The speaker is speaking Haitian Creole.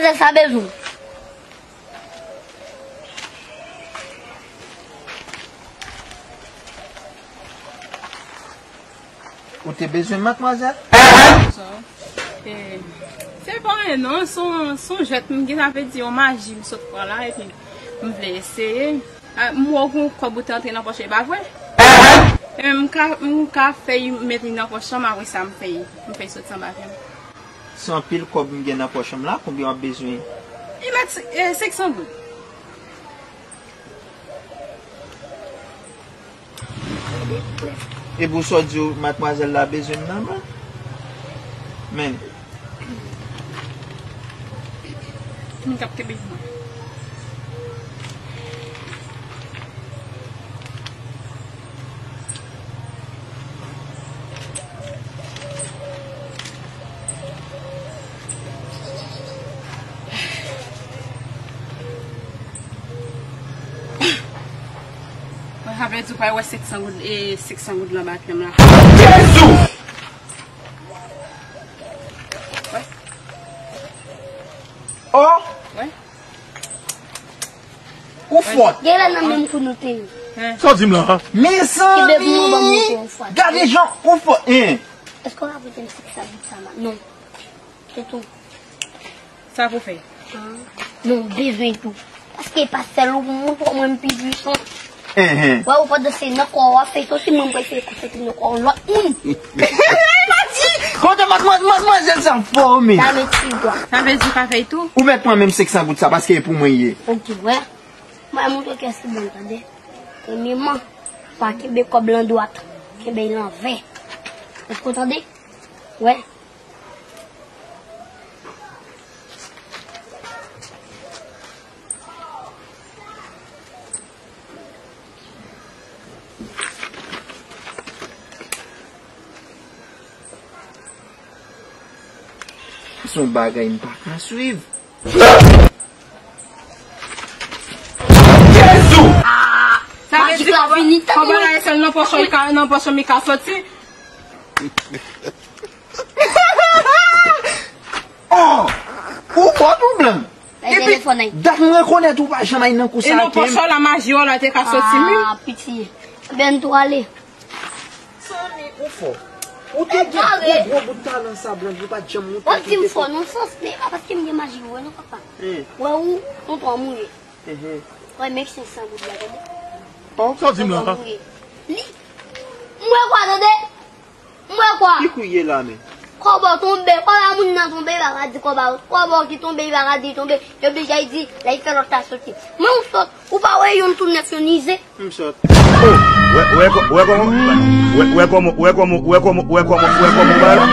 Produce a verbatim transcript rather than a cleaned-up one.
Sa bezwen. Ou te bezwen m, madmwazèl? Sa, e, se pa anyen non, se yon, se yon jwèt, m gen sa vle di yon maji m sot pran la, epi m vle eseye. A, m wè w gen yon kòb ou te antre nan pòch ou, e pa vre? Ebyen, m ka, m ka fè y met li nan pòch lan, apre sa m fè y, m fè y sot anba pye m. Se anpil kòb m gen nan pòch m la, konbyen w ap bezwen? Li mèt, e, senk san goud. Epi w sot di w, madmwazèl la bezwen m nan men. Men. Moun k ap kenbe mwen. Mwen sa vle di w pa wè senk san goud, e, senk san goud lan anba pye m la. Jezi! Wè. Oh! Wè. Ou fòt. Gen lè nan menm kou nou te ye. Sa w di m la? Mezanmi! Gade jan ou fòt. Èske w ka prete m senk san goud sa la? Non. Se tou. Sa pou fè? Non, bezwen tou. Paske pa sèl ou pou mwen, pou mwen m pi pwisan. Enhen. Wè, ou pandan se nan kò w ap fè soti, mwen m prefere fè soti nan kò yon lòt moun. Kote madmwazèl, madmwazèl sa fò, men. Sa vle di w ka fè tou? Ou mèt pran menm senk san goud sa, paske e pou mwen ye. Ok, wè. Mwen montre w kiyès ki bon, tande. Premyèman, pa kenbe kòb lan dwat, kenbe l anvè. Èske w tande? Wè. Se yon bagay m pa ka swiv. Jezi! Sa vle di kòb la, kòb la e sèl nan pòch ou li ka, nan pòch ou li ka soti. Oh! Ou fò tou, Blann. Epi, dat m rekonèt ou pa janm al nan kou sa. E nan pòch ou la maji w la te ka soti, wi. Ah, piti. Ben tou ale. Zanmi, ou fò. Ou te gen gwo, gwo bout talan sa, Blann, ou pa t janm montre. Ou di m fò nan sans, men e pa paske m gen maji, wè non, papa. Wè ou, tonton an mouri. Wè, men senk san goud la, tande. Sa w di m la? Tonton an mouri. Li, m wè kwa, tande. M wè kwa. Ki kou ye la, men? Kòb ou tonbe, kòb a moun nan tonbe, li pa ka di kòb a, kòb ou ki tonbe, li pa ka di tonbe. Li oblije di, lè li fè lòt la soti. Men ou sòt, ou pa wè yonn tou nèf, yonn ize. M sòt. Oh, wè, wè kò-, wè kòman, wè, wè kòman, wè kòman, wè kòman, wè kòman, wè kòman bagay la?